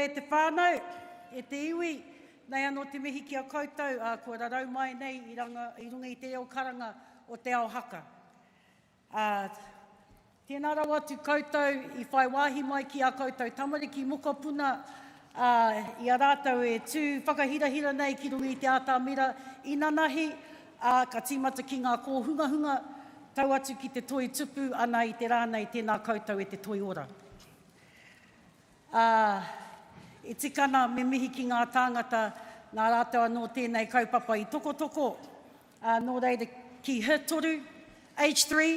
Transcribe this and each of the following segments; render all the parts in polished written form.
E te whānau, e te iwi, nei anō te mihi ki a koutou, ā, kua rarau mai nei i ranga, i runga i te reo karanga o te ao haka. Ā, tēnā rawa atu koutou i whai wāhi mai ki ā koutou tamariki mokopuna, ā, i a rātou e tū whakahirahira nei ki runga i te ātamira inanahi, ā, ka tīmata ki ngā kōhungahunga, tau atu ki te toi tupu ana i te rā nei, tēnā koutou e te toi ora. Ā, e tika ana me mihi ki ngā tāngata nā rātou anō tēnei kaupapa i tokotoko, ā, nō reira ki H3, H3,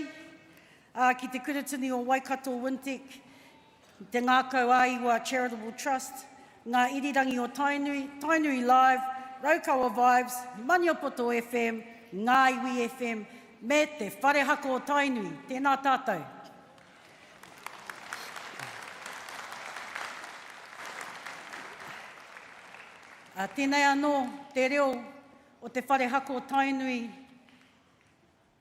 ā, ki Te Kuratini o Waikato Wintec, Te Ngākau ā-Iwa Charitable Trust, Ngā Irirangi o Tainui, Tainui Live, Raukawa Vibes, Maniapoto FM, Ngā Iwi FM, me Te Whare Haka o Tainui. Tēnā tātou. Ā, tēnei anō te reo o te Whare Haka o Tainui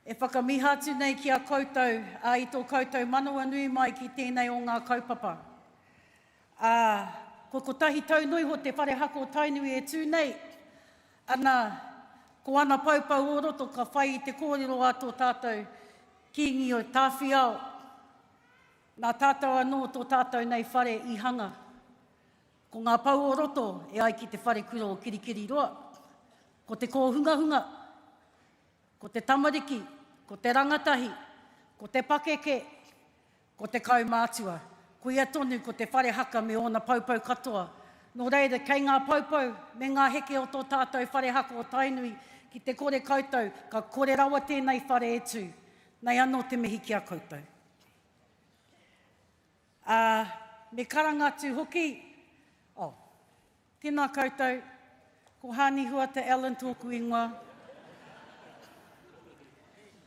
e whakamiha atu nei ki a koutou, ā, i tō koutou manawanui mai ki tēnei o ngā kaupapa. Ā, kua kotahi tau noa iho te Whare Haka o Tainui e tū nei, ana, ko ana poupou o roto ka whai i te kōrero a tō tātou Kīngi o Tāwhiao, nā tātou anō tō tātou nei whare i hanga. Ko ngā pou o roto e ai ki te wharekura o Kirikiriroa, ko te kōhungahunga, ko te tamariki, ko te rangatahi, ko te pakeke, Ko te kaumātua, koia tonu ko te whare haka me ōna poupou katoa. Nō reira, kei ngā poupou me ngā heke o tō tātou whare haka o Tainui, ki te kore koutou, ka kore rawa tēnei whare e tū. Nei anō te mihi ki a koutou. Ā, me karanga atu hoki, oh, tēnā koutou, ko Haani Huata Allen tōku ingoa.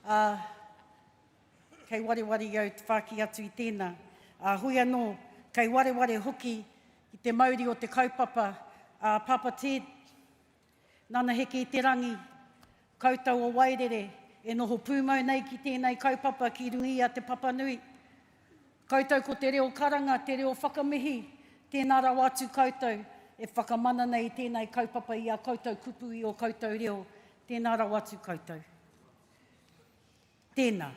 Ā, Kei wareware i au te whāki atu i tēnā. Ā, hoi anō, kei wareware hoki ki te mauri o te kaupapa a Papa Ted, nana heke i te rangi, koutou o Wairere e noho pūmau nei ki tēnei kaupapa ki runga i a Te Papanui. Koutou ko te reo karanga, te reo whakamihi, tēnā rawa atu koutou e whakamana nei i tēnei kaupapa i a koutou kupu, i ō koutou reo, tēnā rawa atu koutou. Tēnā.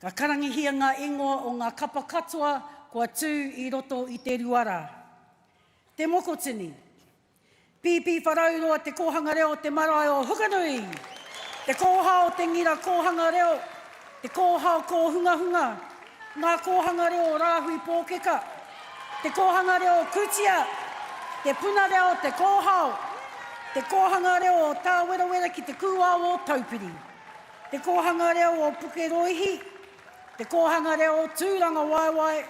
Ka karangihia ngā ingoa o ngā kapa katoa kua tū i roto i te ruarā. Te Mokotini. Pīpīwharauroa Te Kōhanga Reo Te Marae o Hukanui! Te Kōhao Te Ngira Kōhanga Reo Te Kōhao Kōhungahunga Ngā Kōhanga Reo o Rāhui Pōkeka Te Kōhanga Reo o Kutia Te Puna Reo Te Kōhao Te Kōhanga Reo o Tāwerawera ki te Kūao o Taupiri Te Kōhanga Reo o Pukeroihi Te Kōhanga Reo o Tūrangawaewae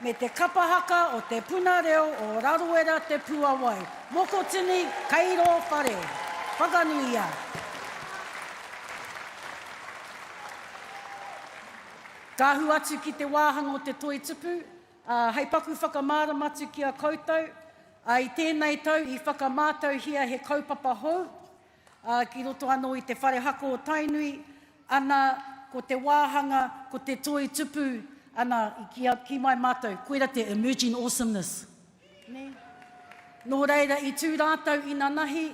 me te kapa haka o Te Puna Reo o Raroera Te Puawai, Mokotini, kei rō whare. Whakanuia! Ka ahu atu ki te wāhanga o te toi tupu, ā, hei paku whakamārama atu ki a koutou, ā, i tēnei tau i whakamātauhia he kaupapa hou, ā, ki roto anō i te whare haka o Tainui, ana, ko te wāhanga, ko te toi tupu, ana, i kī, kī mai mātou, koira te emerging awesomeness. Nē? Nō reira, i tū rātou inanahi,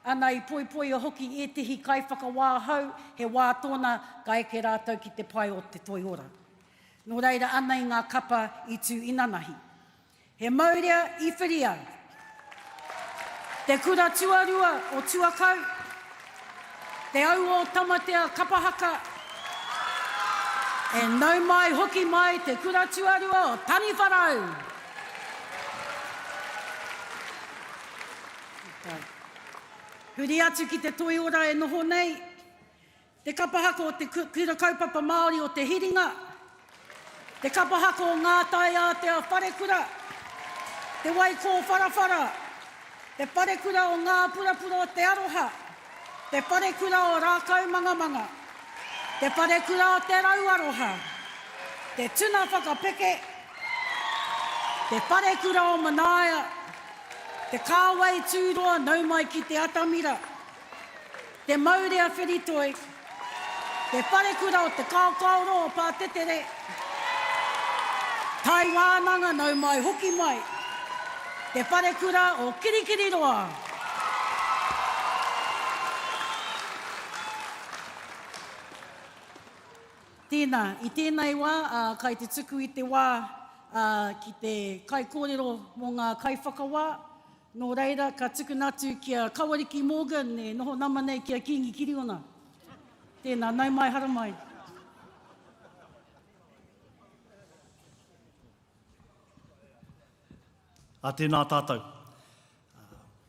ana, i poipoia hoki ētehi kaiwhakawā hou, he wā tōna ka eke rātou ki te pae o te toiora. Nō reira, anei ngā kapa i tū inanahi. He maurea i whiria. Te kura tuarua o Tuakau, Te Au o Tamatea kapa haka, E nau mai hoki mai te kura tuarua o Taniwharau. Huri atu ki te toiora e noho nei. Te kapa haka o Te Kura Kaupapa Māori o Te Hiringa, Te kapa haka o Ngā Taiātea Wharekura, Te Wai Kōwharawhara, Te Wharekura o Ngā Purapura o Te Aroha, Te Wharekura o Rākaumangamanga, Te Wharekura o Te Rauaroha, Te Tuna Whakapeke, Te Wharekura o Manaia, Te Kāwei Tūroa Nau Mai Ki Te Atamira, Te Maurea Whiritoi, Te Wharekura o Te Kaokaoro o Pātetere, Tai Wānanga nau mai hoki mai. Te Wharekura o Kirikiriroa. Tēnā, i tēnei wā, ā, kai te tuku i te wā, ā, ki te kaikōrero mō ngā kaiwhakawā, nō reira, ka tukuna atu ki a Kawariki Morgan e noho nama nei ki a Kīngi Kiriona. Tēnā, nau mai, haramai. Ā, tēnā tātou.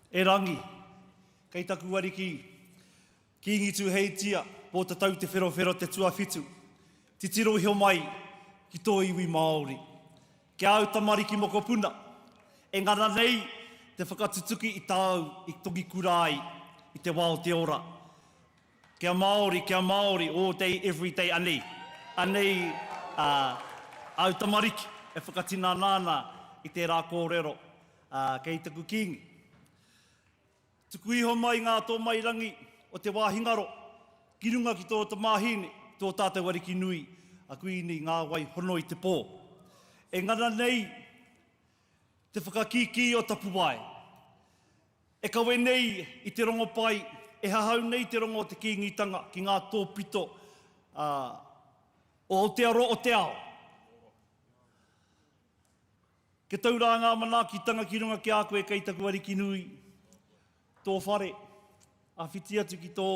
E Rangi, kei taku ariki, Kīngi Tūheitia, Pōtatau Te Wherowhero te tuawhitu, titiro iho mai ki tō iwi Māori, ki āu tamariki mokopuna, e ngana nei te whakatutuki i tāu i tongikura ai i te wā o te ora. Kia Māori, kia Māori, all day, every day, anei, anei āu tamariki e whakatinana ana i tērā kōrero kei taku Kīngi. Tuku iho mai ngā tōmairangi o te wāhi ngaro ki runga ki tō tamāhine, tō tātou Ariki nui, a Kuini Ngāwai hono i te pō. E ngana nei te whakakīkī o Tapuwae. E kawe nei i te rongopai, e hahau nei te rongo o te Kīngitanga ki ngā tōpito o Aotearoa o te ao. Kia tau rā ngā manaakitanga ki runga ki a koe kei taku Ariki nui, tō whare, ā whiti atu ki tō,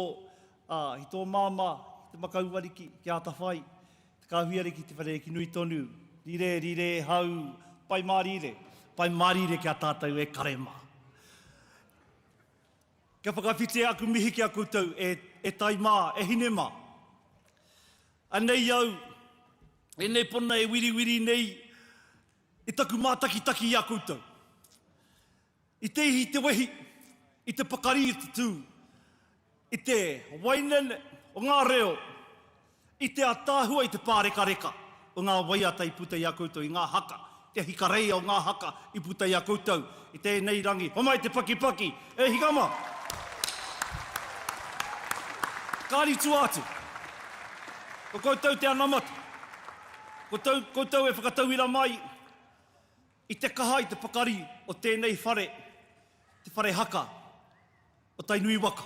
ā, ki tō māmā, ki te makau ariki, ki Atawhai, te kāhui ariki, te whare ariki nui tonu, rire, rire, hau, pai mārire, pai mārire ki a tātou e kare mā. Kia whakawhitia aku mihi ki a koutou e, e tai mā, e hine mā. Anei au, ēnei pona e wiriwiri nei i taku mātakitaki i a koutou. I te ihi, te wehi, i te pakari i te tū, i te wainene o ngā reo, i te ataahua i te pārekareka o ngā waiata i puta i a koutou, i ngā haka, te hikareia o ngā haka i puta i a koutou i tēnei rangi. Homai te pakipaki, e hika mā! Kāri tua atu. Ko koutou te anamata. Ko tou, koutou e whakatauira mai i te kaha, i te pakari o tēnei whare, te whare haka o Tainui waka.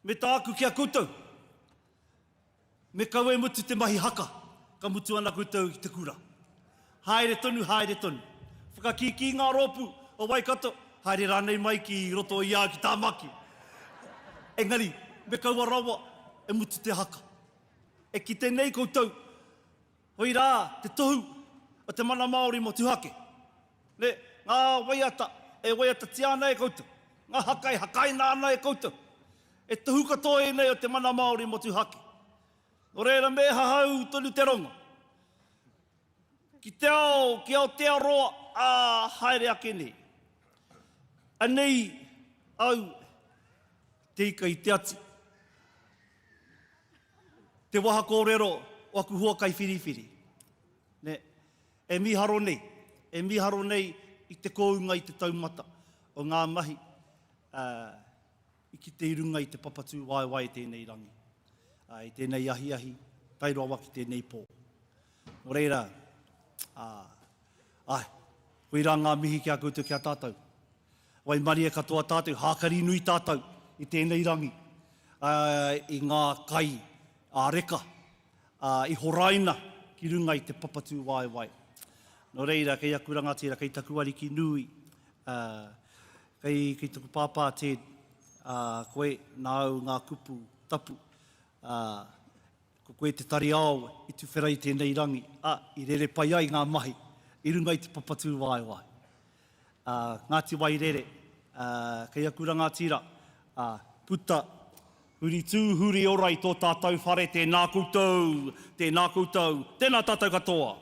Me tāku ki a koutou, Me kaua e mutu te mahi haka, ka mutu ana koutou i te kura. Haere tonu, haere tonu. Whakakīkī ngā rōpū o Waikato, haere rānei mai ki roto i a ki Tāmaki. Engari, me kaua rawa e mutu te haka. E kite nei koutou, koirā te tohu o te mana Māori motuhake. Me ngā waiata e waiatatia ana e koutou, ngā haka e hakaina ana e koutou. E tohu katoa ēnei o te mana Māori motuhake. Nō reira me hahau tonu te rongo. Ki te ao, ki Aotearoa, ā, haere ake nei. Anei au te ika i te ati. Te waha kōrero o aku hoa kaiwhiriwhiri. Ne, e mīharo nei, e mīharo nei i te kōunga i te taumata o ngā mahi ā, i kite i runga i te papatūwaewae i tēnei rangi, ā, i tēnei ahiahi, tae rawa ki tēnei pō. Nō reira, ā, āe, koirā ngā mihi ki a koutou, ki a tātou. Waimarie katoa tātou, hākari nui tātou i tēnei rangi, ā, i ngā kai ā-reka, ā, i horaina ki runga i te papatūwaewae. Nō reira, kei aku rangatira, kei taku ariki nui, ā, kei, kei taku pāpā Ted, ā, koe, nāu ngā kupu tapu, ā, ko koe te tari ao i tuwhera i tēnei rangi, ā, i rere pai ai ngā mahi i runga i te papatūwaewae. Ā, Ngāti Wairere, ā, kei aku rangatira, ā, puta, huri tū, huri ora i tō tātou whare, tēnā koutou, tēnā koutou, tēnā tātou katoa.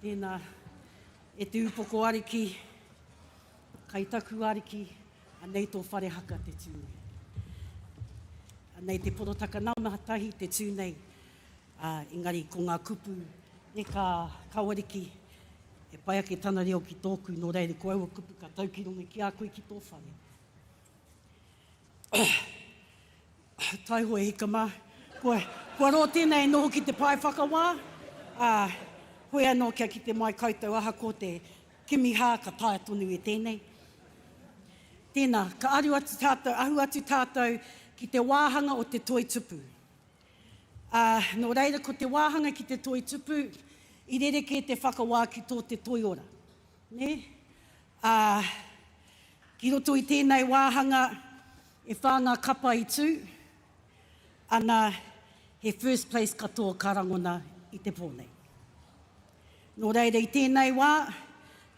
Tēnā, e te upoko ariki, kai taku ariki, anei tō whare haka te tū nei. Anei te porotaka nama tahi te tū nei, ā, engari ko ngā kupu reka kawariki, e pai ake tana reo ki tōku, nō reira ko aua kupu ka tau ki runga ki a koe ki tō whare. Taihoa e hika mā, kua, kua roa tēnei e noho ki te pae whakawā, ā, hoi anō kia kite mai koutou ahakoa te kimi hā ka taea tonu e tēnei. Tēnā, ka aru atu tātou, ahu atu tātou ki te wāhanga o te toi tupu. Ā, nō reira ko te wāhanga ki te toi tupu, i rerekē te whakawā ki tō te toiora. Nē? Ā, ki roto i tēnei wāhanga, e whā ngā kapa i tū, ana, he first place katoa ka rangona i te pō nei. Nō reira, i tēnei wā,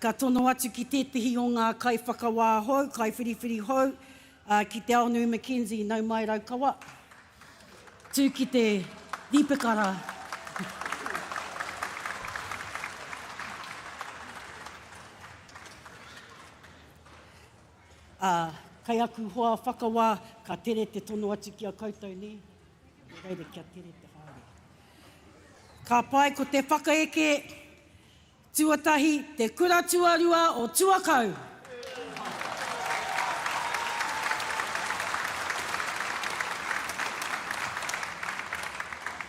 ka tono atu ki tētehi o ngā kaiwhakawā hou, kaiwhiriwhiri hou, ā, ki Te Aonui McKenzie, nau mai Raukawa, tū ki te rīpeka rā. Ā, kei aku hoa whakawā, ka tere te tono atu ki a koutou, nē? Nō reira, kia tere te haere. Ka pai ko te whakaeke tuatahi, te kura tuarua o Tuakau.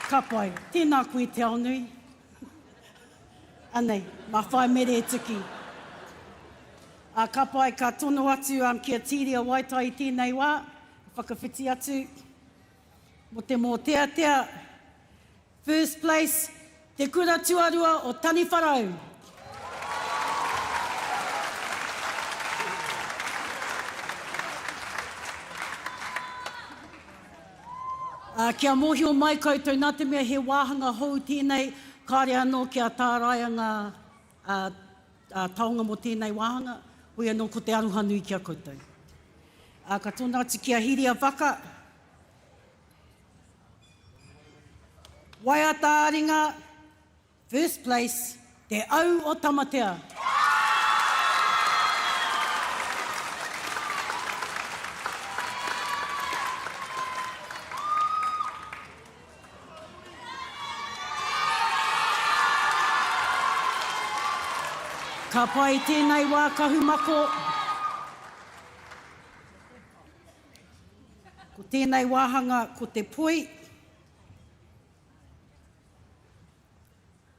Ka pai. Tēnā koe Te Aonui. Anei, mā Whai Mere e tiki. Ā, ka pai, ka tono atu ki a Tīria Waitai i tēnei wā, whakawhiti atu mō te mōteatea. First place, Te Kura Tuarua o Taniwharau. Ā, kia mōhio mai koutou, nā te mea he wāhanga hou tēnei, kāore anō kia tāraia ngā taonga mō tēnei wāhanga, hoi anō ko te aroha nui ki a koutou. Ā, ka tona atu ki a Hiria Waka. Waiata-ā-ringa, First place, Te Au o Tamatea. Ka pai tēnei wā Kahumako. Ko tēnei wāhanga ko te poi.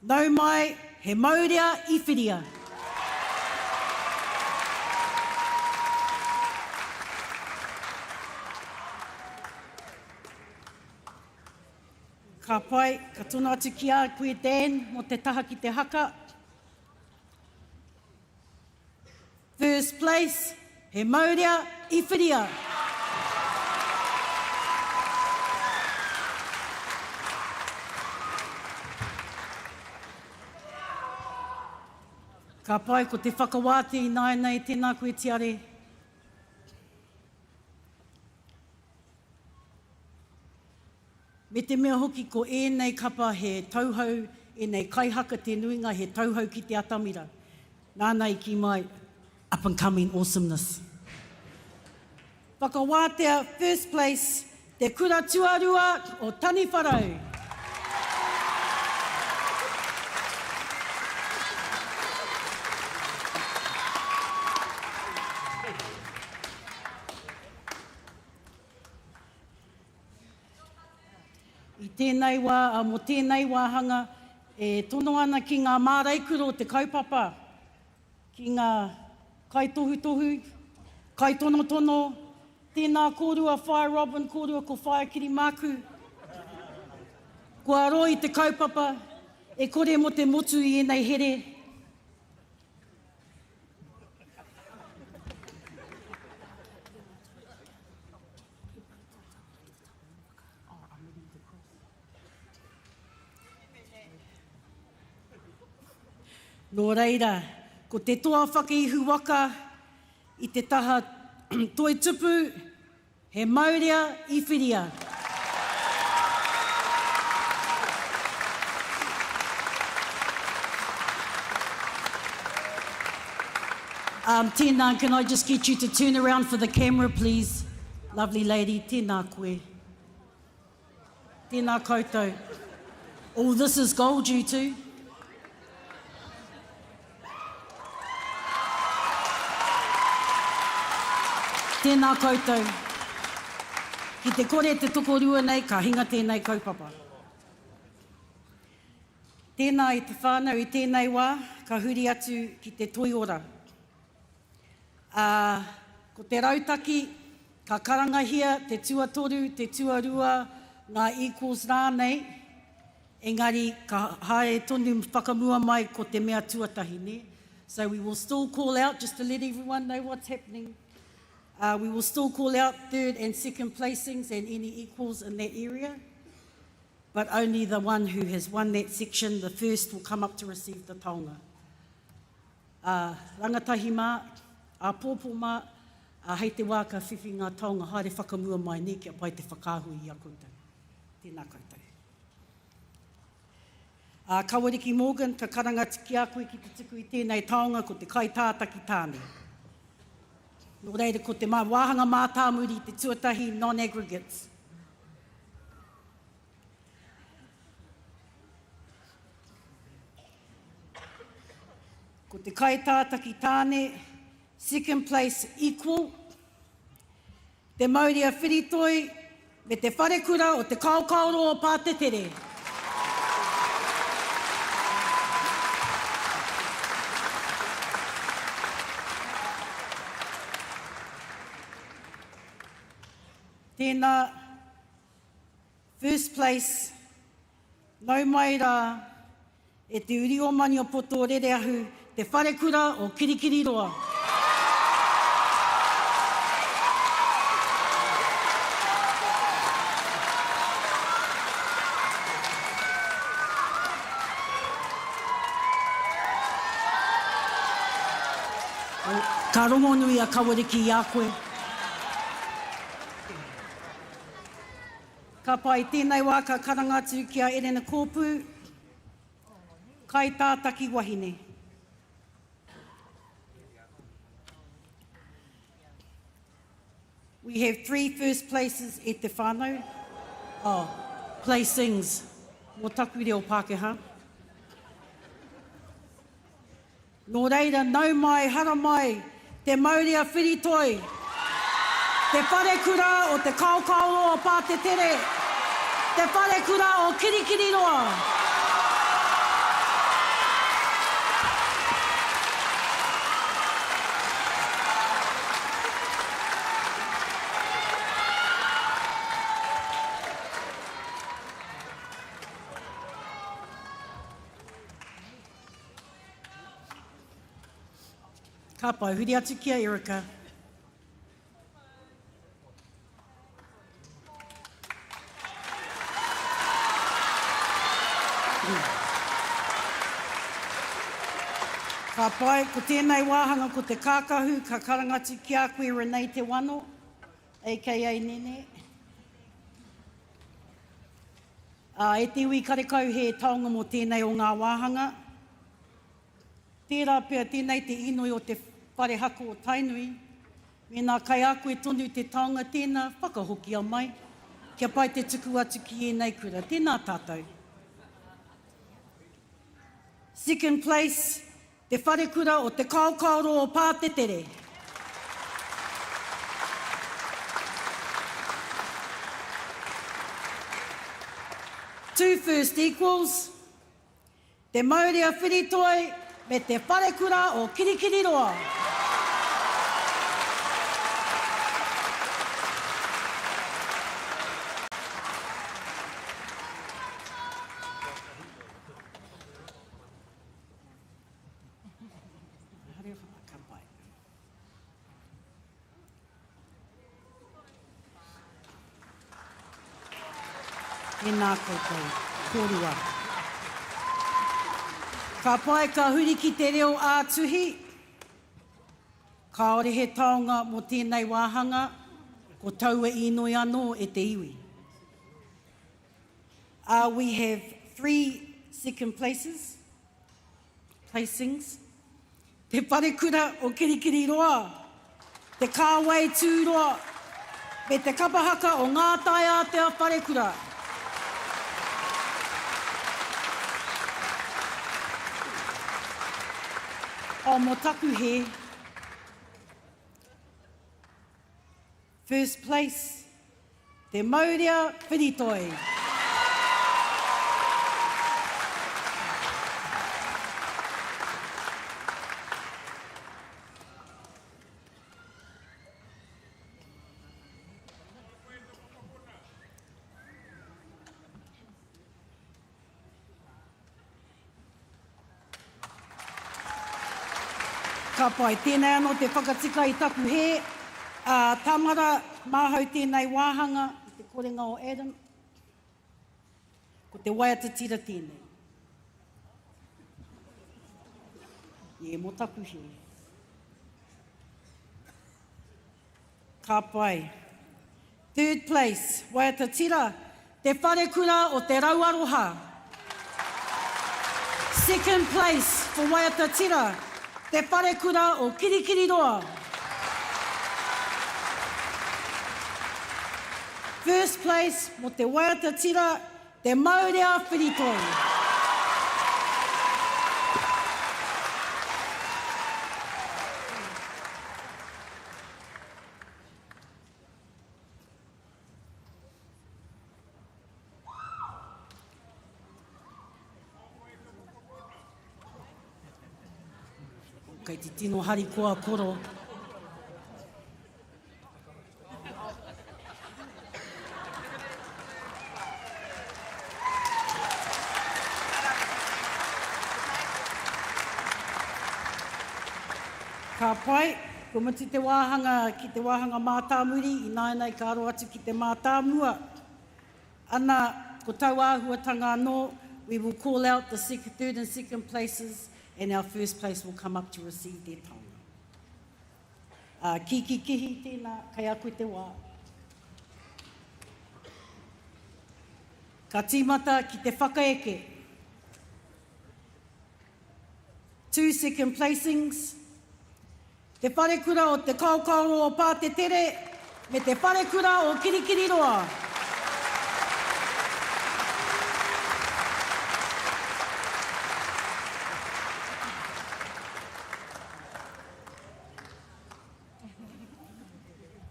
Nau mai, he maurea i whiria. Ka pai, ka tono atu ki a koe Dan mō te taha ki te haka. First place, he maurea i whiria. Ka pai, ko te whakawātea ināianei, tēnā koe Tiare. Me te mea hoki ko ēnei kapa he tauhou, ēnei kaihaka te nuinga he tauhou ki te atamira. Nāna i kī mai, up and coming awesomeness. Whakawātea first place, Te Kura Tuarua o Taniwharau. I tēnei wā, ā, mō tēnei wāhanga, e tono ana ki ngā māreikura o te kaupapa, ki ngā kaitohutohu, kaitonotono, tēnā kōrua Whaea Robin, kōrua ko Whaea Kirimāku, kua roa i te kaupapa, e kore mō te motu i ēnei here. Nō reira, ko te toa whakaihu waka i te taha toi tupu, he maurea i whiria. Um, tēnā, can I just get you to turn around for the camera, please? Lovely lady, tēnā koe. Tēnā koutou. Oh, this is gold, you two. Tēnā koutou. Ki te kore te tokorua nei, ka hinga tēnei kaupapa. Tēnā i te whānau i tēnei wā, ka huri atu ki te toiora. Ā, ko te rautaki, ka karangahia te tuatoru, te tuarua, ngā equals rānei, engari ka haere tonu whakamua mai ko te mea tuatahi, nē? So we will still call out, just to let everyone know what's happening, uh, we will still call out third and second placings and any equals in that area, but only the one who has won that section, the first, will come up to receive the taonga. Ā, rangatahi mā, āpōpō mā, ā, hei te wā ka whiwhi ngā taonga haere whakamua mai nei kia pai te whakaahua i a koutou. Tēnā koutou. Ā, Kawariki Morgan, ka karanga atu ki a koe ki te tuku i tēnei taonga ko te kaitātaki tāne. Nō reira, ko te wāhanga mātāmuri te tuatahi non-aggregates. Ko te kaitātaki tāne, second place equal, Te Mauria Whiritoi me te Wharekura o Te Kaokaoro o Pātetere. Tēnā. First place, Nau mai rā e te uri o Maniapoto Rereahu, te wharekura o Kirikiriroa. Ka rongonui a Kawariki i a koe. Ka pai, tēnei wā ka karanga atu ki a Erena Kōpū, kaitātaki wahine. We have three first places e te whānau. Oh, placings mō taku reo Pākehā. Nō reira, nau mai, haramai, te maurea whiritoi, te wharekura o Te Kaokaoroa o Pātetere, te wharekura o Kirikiriroa. Ka pai, huri atu ki a Erica. Ka pai, ko tēnei wāhanga ko te kākahu, ka karanga atu ki a koe Renee Te Wano, aka Nene. Ā, e te iwi karekau he taonga mō tēnei o ngā wāhanga. Tērā pea tēnei te inoi o te Whare Haka o Tainui, mēnā kai a koe tonu te taonga tēnā, whakahokia mai, kia pai te tuku atu ki ēnei kura. Tēnā tātou. Second place, Te Wharekura o Te Kaokaoro o Pātetere. Two first equals, Te Maurea Whiritoi me Te Wharekura o Kirikiriroa. Tēnā koutou, kōrua. Ka pai ka huri ki te reo ā-tuhi. Kāore he taonga mō tēnei wāhanga, ko taua īnoi anō e te iwi. We have 3 second places, placings. Te Wharekura o Kirikiriroa, Te Kāwei Tūroa, me te kapa haka o Ngā Taiātea Wharekura. Oh, mō taku hē. First place, Te Maurea Whiritoi. Ka pai. Tēnei anō te whakatika i taku hē. Ā, Tamara, māhau tēnei wāhanga i te korenga o Adam. Ko te waiata tira tēnei. Ē, mō taku hē. Ka pai. Third place, Waiata Tira, Te Wharekura o Te Rau Aroha. Second place for Waiata Tira, Te Wharekura o Kirikiriroa. First place mo te Waiata Tira, Te Maurea Whiritoi. Kei te tino harikoa koro. Ka pai, kua mutu te wāhanga ki te wāhanga mātāmuri, ināianei ka aro atu ki te mātāmua. Ana, ko tau āhuatanga anō, we will call out the second, third and second places and our first place will come up to receive their taonga. Ā, kīkī kihi, tēnā, kei a koe te wā. Ka tīmata ki te whakaeke. Two second placings, Te Wharekura o Te Kaokaoro o Pātetere me Te Wharekura o Kirikiriroa.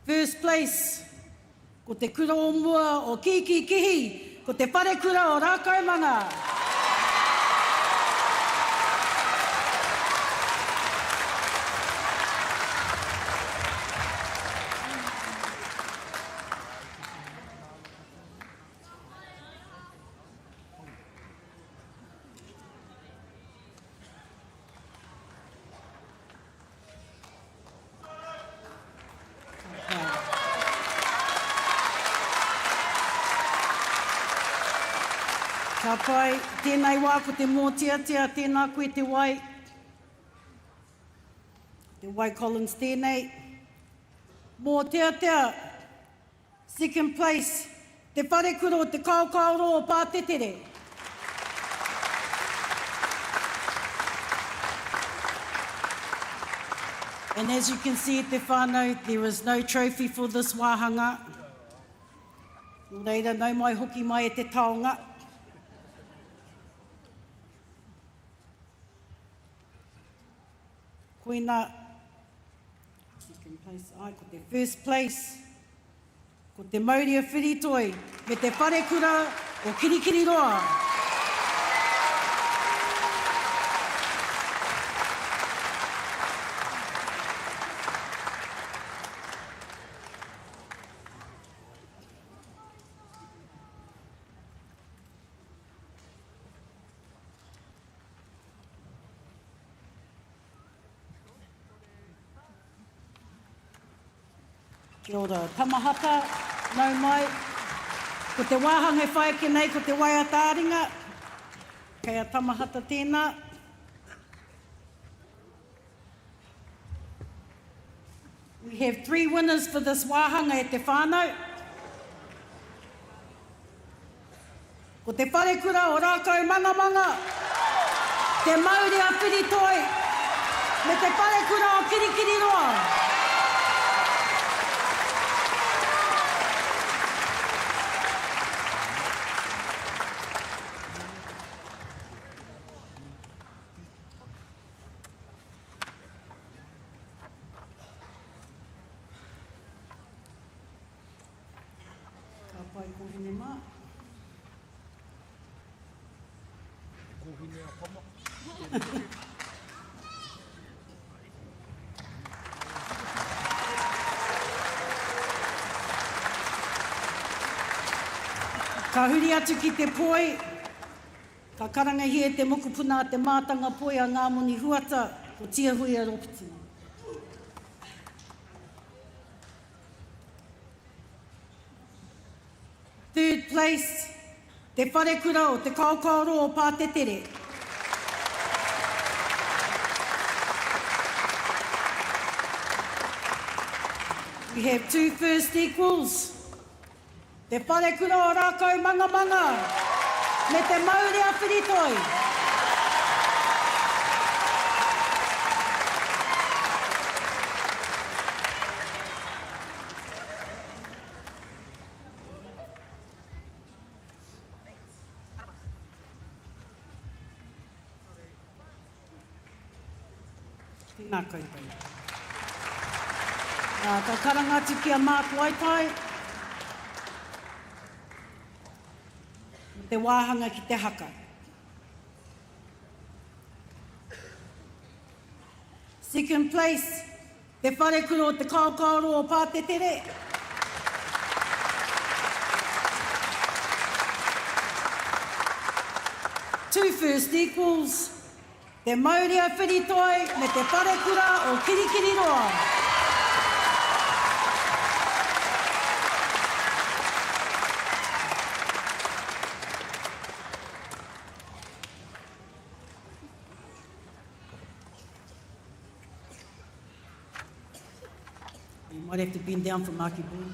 First place, ko te kura o mua o Kīkīkihi, ko te wharekura o Rākaumanga. Ka pai, tēnei wā ko te mōteatea, tēnā koe Te Wai. Te Wai Collins tēnei. Mōteatea, second place, Te Wharekura o Te Kaokaoroa o Pātetere. And as you can see te whānau, there is no trophy for this wāhanga. Nō reira, nau mai hoki mai e te taonga. Koina, second place, ai, ko te first place, ko te Mauria Whiritoi me te Wharekura o Kirikiriroa. Kia ora, Tamahata, nau mai. Ko te wāhanga e whai ake nei ko te waiata ā-ringa. Kei a Tamahata tēnā. We have three winners for this wāhanga e te whānau. Ko Te Wharekura o Rākau Mangamanga, Te Mauri a Whiritoi, me Te Wharekura o Kirikiriroa. Ka pai kōhine mā. Kōhine a Tama. Ka huri atu ki te poi. Ka karangahia e te mokopuna a te mātanga poi a Ngāmoni Huata, ko Tiahuia Ropiti. Third place, Te Wharekura o Te Kaokaoroa o Pātetere. We have two first equals. Te Wharekura o Rākau Mangamanga me Te Maurea Whiritoi. Tēnā koutou. Ā, ka karanga atu ki a Mark Waitai mō te wāhanga ki te haka. Second place, Te Wharekura o Te Kaokaoroa o Pātetere. Two first equals, Te Maurea Whiritoi me Te Wharekura o Kirikiriroa. You might have to bend down for Marky Boy.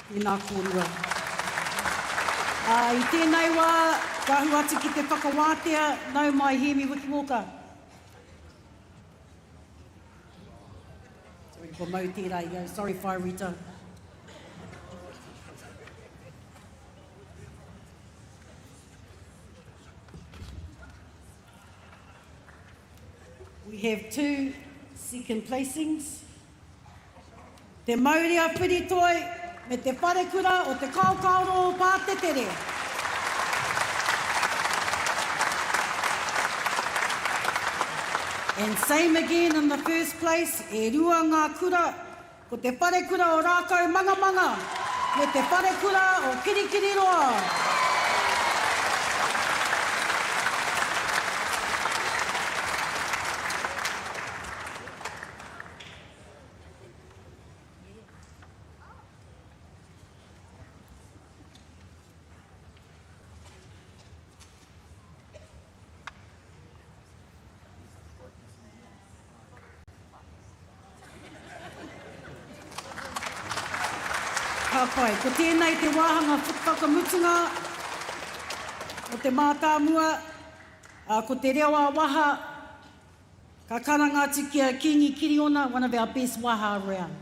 Tēnā kōrua. Ā, i tēnei wā, ka ahu atu ki te whakawātea, nau mai Hēmi Wiki Walker. Sorry, kua mau tērā i au. Sorry, Whaea Rita. We have two second placings. Te Maurea Whiritoi me Te Wharekura o Te Kaokaoro o Pātetere. And same again in the first place, e rua ngā kura, ko Te Wharekura o Rākau Mangamanga me Te Wharekura o Kirikiriroa. Ka pai. Ko tēnei te wāhanga whakamutunga o te mātāmua, ā, ko te reo ā-waha, ka karanga atu ki a Kīngi Kiriona, one of our best waha around.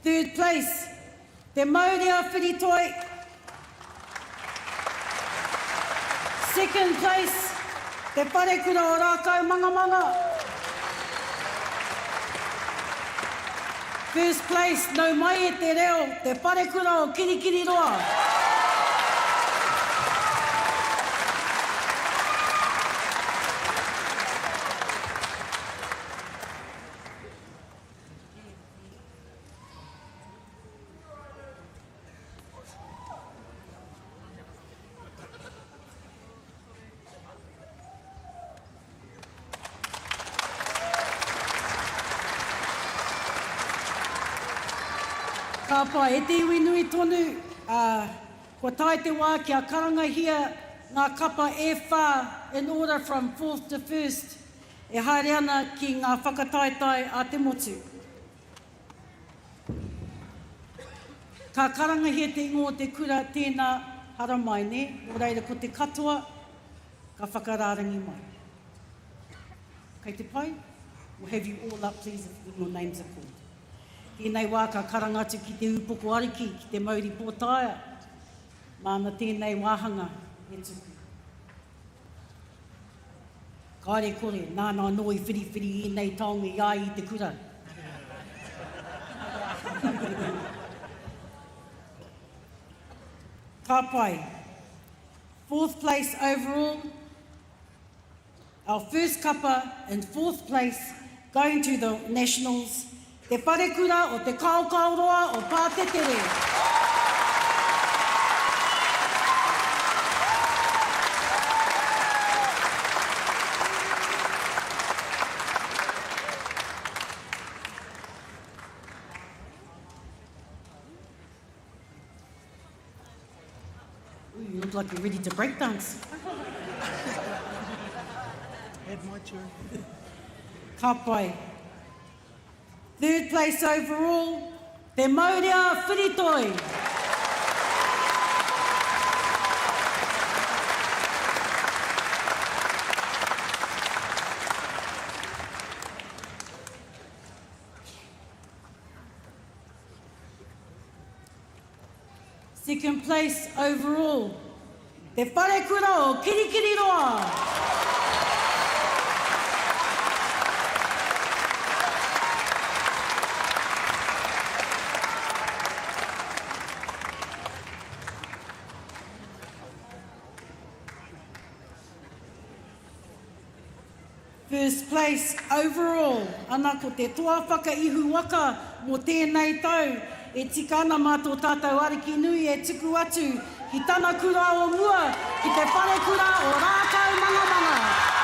Third place, Te Maurea Whiritoi. Second place, Te Wharekura o Rākaumangamanga. First place, Nau mai e te reo, Te Wharekura o Kirikiriroa. Ka pai, e te iwi nui tonu, ā, kua tae te wā kia karangahia ngā kapa e whā in order from fourth to first e haere ana ki ngā whakataetae a te motu. Ka karangahia te ingoa o te kura, tēnā, haramai, nē? Nō reira, ko te katoa, ka whakarārangi mai. Kei te pai? We'll have you all up, please, if your names are called. Tēnei wā ka karanga atu ki te ūpoko ariki, ki te mauri pōtaea, māna tēnei wāhanga e tuku. Kāre kore, nāna anō i whiriwhiri ēnei taonga i a ia i te kura. Ka pai. Fourth place overall, our first kapa in fourth place going to the nationals, Te Wharekura o Te Kaokaoroa o Pātetere. Ooh, you look like you're ready to break dance. Had my turn. Ka pai. Third place overall, Te Maurea Whiritoi. Second place overall, Te Wharekura o Kirikiriroa. First place overall, ana ko te toa whakaihu waka mō tēnei tau, e tika ana mā tō tātou Ariki nui e tuku atu ki tana kura o mua, ki te wharekura o Rākaumangamanga.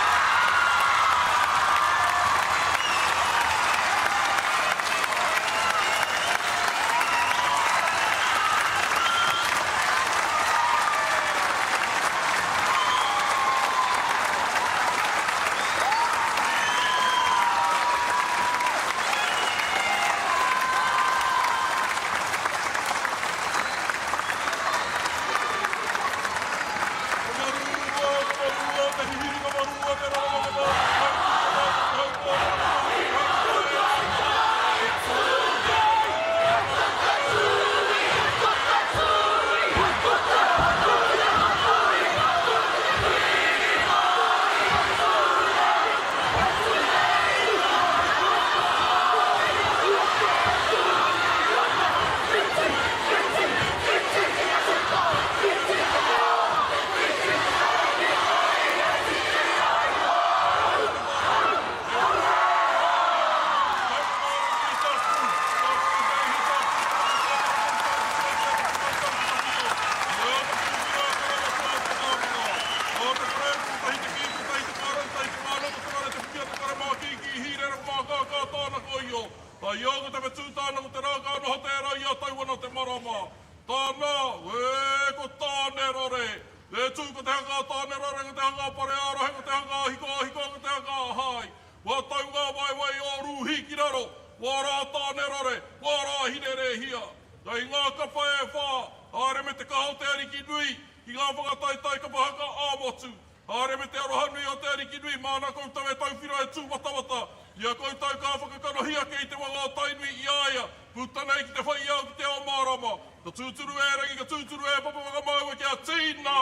hī ki raro, wā rā tāne rare, wā rā hine rēhia. Kei ngā kapa e whā, haere me te kaha o te Ariki nui, ki ngā whakataetae kapa haka ā-motu. Haere me te aroha nui o te Ariki nui, māna koutou e tauwhiro e tūwatawata. I a koutou ka whakakanohi ake i te wanga o Tainui i a ia, puta nei ki te whai ao ki te ao mārama. Ka tūturu e Rangi, ka tūturu e Papa whakamāua kia tīna!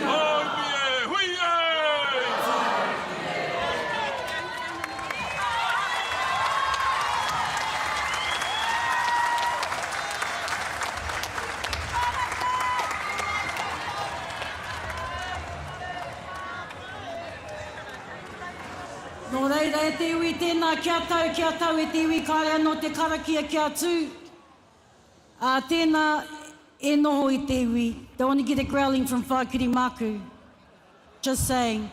Haumi e! Hui e! Nō reira e te iwi tēnā kia tau, kia tau e te iwi kāre anō te karakia kia tū. Ā, tēnā e noho i te iwi, don't want to get a growling from Whākiri Māku. Just saying.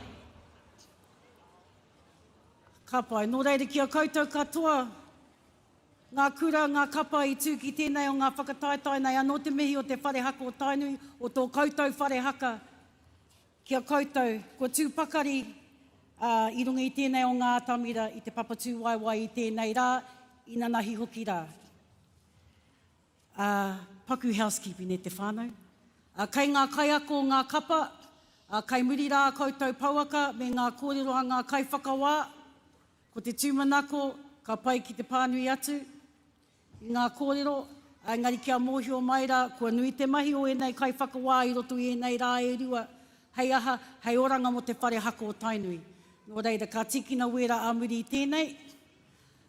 Ka pai. Nō reira ki a koutou katoa, ngā kura, ngā kapa i tū ki tēnei o ngā whakataetae nei, anō te mihi o te Whare Haka o Tainui, o tō koutou whare haka ki a koutou, kua tū pakari, ā, i runga i tēnei o ngā atamira i te Papatūwaewae i tēnei rā, inanahi hoki rā. Ā, paku housekeeping e te whānau. Ā, kei ngā kaiako o ngā kapa, ā, kei muri rā ā koutou pouaka me ngā kōrero a ngā kaiwhakawā. Ko te tūmanako, ka pai ki te pānui atu i ngā kōrero, ā, engari kia mōhio mai rā, kua nui te mahi o ēnei kaiwhakawā i roto i ēnei rā e rua, hei aha, hei oranga mō te whare haka o Tainui. Nō reira, ka tīkina wērā ā muri i tēnei.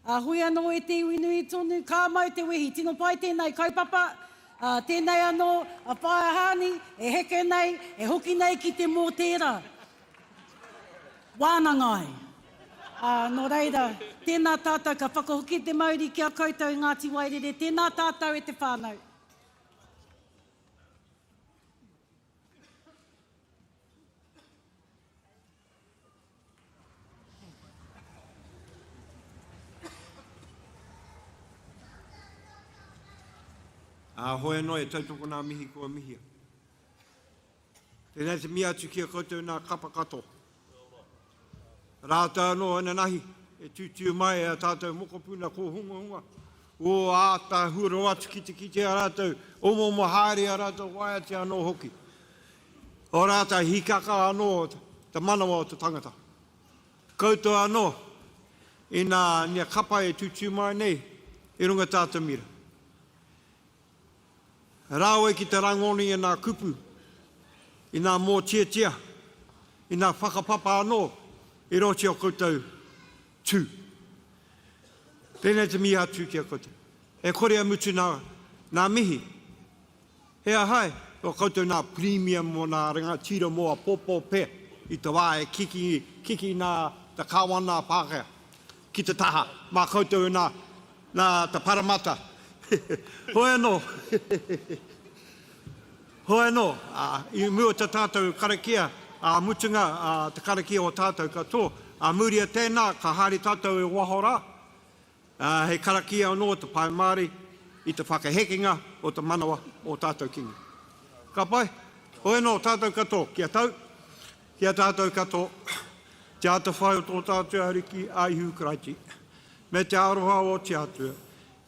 Ā, hoi anō e te iwi nui tonu, ka mau te wehi, tino pai tēnei kaupapa, ā, tēnei anō a Whaea Hani e heke nei, e hoki nei ki te mōtēra. Wānanga ai. Ā, nō reira, tēnā tātou ka whakahoki te mauri ki a koutou e Ngāti Wairere, tēnā tātou e te whānau. Ā, hoi anō e tautoko nā mihi kua mihia. Tēnei te mihi atu ki a koutou nā kapa katoa. Rātou anō inanahi e tūtū mai a tātou mokopuna kōhungahunga, o āta huro atu ki te kite a rātou, omoomo haere a rātou waiata anō hoki. Ō rātou hīkaka anō te manawa o te tangata. Koutou anō, inā nia kapa e tūtū mai nei i runga tātou mira. Rāwe ki te rangoni i nā kupu, i nā mōtiatia, i nā whakapapa anō i roti o koutou tū. Tēnei te mihi atu ki a koutou. E kore e mutu nā, nā mihi. He aha e, ko koutou nā premium mō nā rangatira mō apopo pea i te wā e kiki, kiki nā te Kāwana Pākehā ki te taha, mā koutou nā, nā te Paramata. Hoi anō, hoi anō, ā, i mua te tātou karakia, ā mutunga, ā, te karakia o tātou katoa, ā muri a tēnā ka haere tātou e waho rā, Ā, he karakia anō te Pae Māori i te whakahekenga o te manawa o tātou Kingi. Ka pai? Hoi anō, tātou katoa, kia tau, ki a tātou katoa, te atawhai o tō tātou Ariki a Ihu Karaiti, me te aroha o te Atua,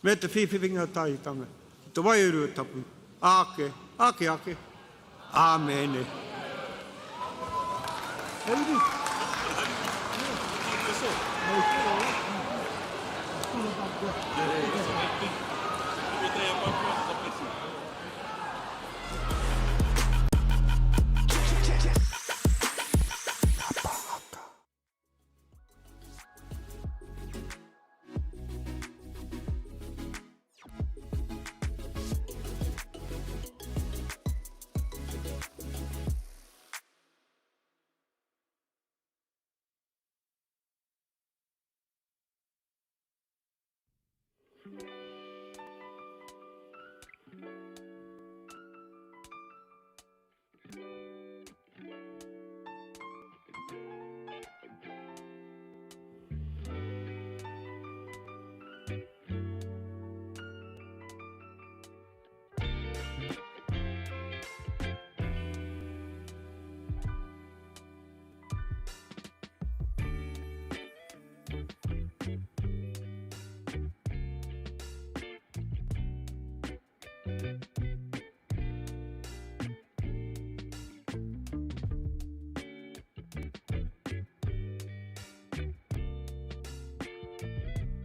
me te whiwhiwhinga tahitanga ki te Wairua Tapu, āke, āke ake. Āmene. Thank you.